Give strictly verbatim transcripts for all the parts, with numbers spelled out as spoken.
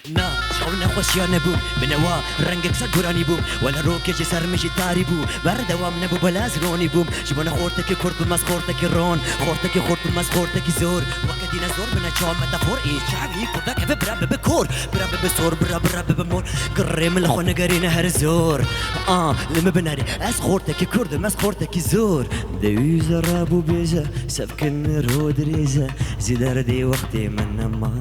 Na, ji xew nexweşiya nebûm, bi newa rengek ser goranî bûm. Wela rokê ji ser min jî tarî bû, berdewam nebû, bela ez ronî bûm. Ji bona xortekî kurt bim ez xortekî ron, xortekî xort bim ez xortekî zor. Weke dînezor bine çawa metafor, ê çavî kurda keve bira bibe kor, bira bibe sor, bira bira bibe mor. Girê min li xwe nigerîne her zor, a li min binere. Ez xortekî kurdim, ez xortekî zor. Dewîze rabû bêje, sevkin ro dirêje, ji derdê wextê min nema.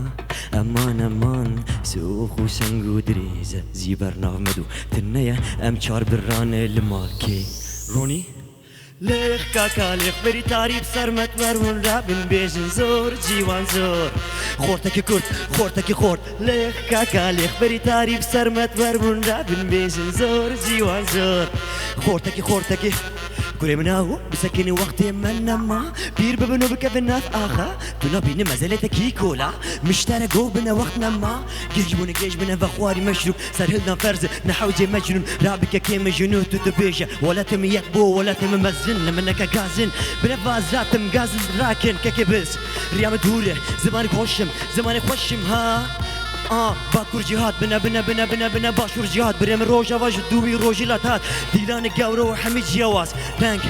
Eman, eman, sox û seng û dirêj e, zî bernav me dû tune ye, em çar birane li malkê. Ronî? Lêx kaka lêx, berî tarî bi ser me diber hûn rabin bêjin zor, cîwan zor. Xortekî kurt, xortekî xort. Lêx kaka lêx, berî tarî bi ser me diber hûn rabin bêjin zor, cîwan zor. Xortekî, xortekî. Kurê min aw, bisekinî wextê me nema. Bîr bibin û bikevin nav axa. Tu nabînî mezelê te kî kola. Miştere gov bine wext nema. Gêj bûne, gêj bine vexwarî meşrûb. Serhildan ferz e, ne hewcê mecnûn. Rabike kê min jinû tu dibêje. Welatê min yek bû, welatê min mezin. Li min neke gazin. Bine vazatim gazin rakin keke biz. Riya min dûr e, zimanê xweşim, zimanê xweşim ha. A, Bakur jî hat, bine, bine, bine, bine, bine, Başûr jî hat. Birê min Rojava ji dû wî rojî lat hat. Dîlanê gewre û hemî ciyawaz. Deng,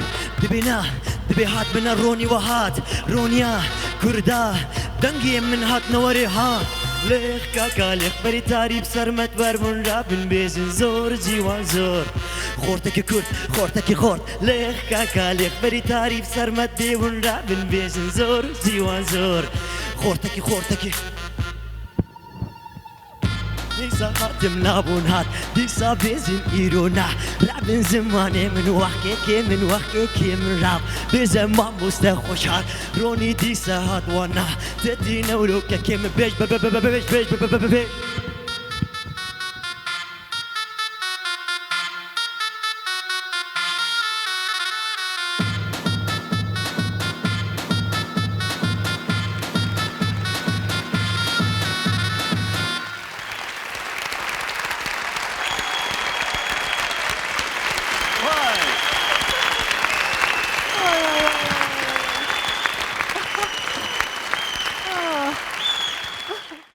dibê na, dibê hat bine ronî we hat. Roniya, kurda, dengê min hat newerê ha. Lêx kaka lêx, berî tarî bi ser me diber hûn rabin bêjin zor, cîwan zor. Xortekî kurt, xortekî xort. Lêx kaka lêx, berî tarî bi ser me dê hûn rabin bêjin zor, cîwan zor. Xortekî, xortekî. Dîsa hatim nabûn hat, dîsa bêjin îro na. Rabin zimanê min, wexkê kê min, wexkê kê min rab. Bêje mamoste xweşhat, ronî dîsa hat wana. Te dîne û rokekê min bêj, be, be, be, be, be, bêj, bêj, be, be, be, be, be.